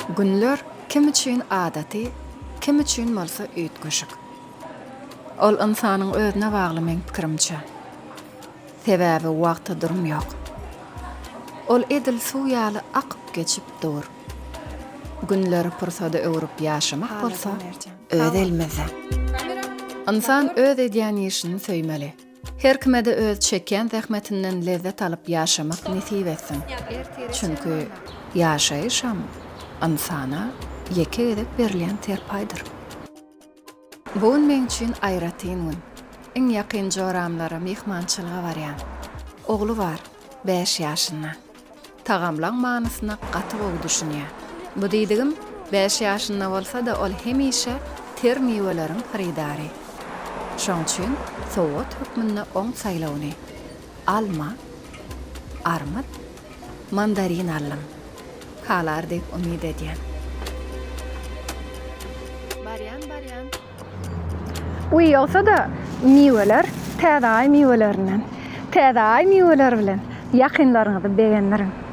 Günler kim üçin adaty, kim üçin bolsa üýtgeşik. Ol ynsanyň özüne bagly meň pikirimçe. Sebäbi wagta durum ýok. Ol edil suw ýaly akyp geçip dur. Günleri pursada öwrüp ýaşamak bolsa öz elimizde. Ynsan öz edýän işini söýmeli. Her kime-de öz çekýän zähmetinden lezzet alyp ýaşamak nesip etsin. Çünki ýaşaýyşam ynsana ýeke gezek berilýän serpaýdyr. Bu gün meň üçin aýratyn gün. Iň ýakyn joramlara myhmançylyga barýan. Ogly bar, bäş ýaşynda. Tagamlaň manysyna gaty gowy düşünýär. Bu diýdigim, bäş ýaşynda bolsa-da ol hemişe ter miweleriň hyrydary. Şoň üçin sowgat hökmünde oň saýlawyny, alma, armyt, mandarin aldym. Halar diýip umyt edýän. Barýan barýan. Uý ýogsa-da miweler Täze aý miwelerinden. Täze aý miweleri bilen ýakynlaryňyzy begendiriň.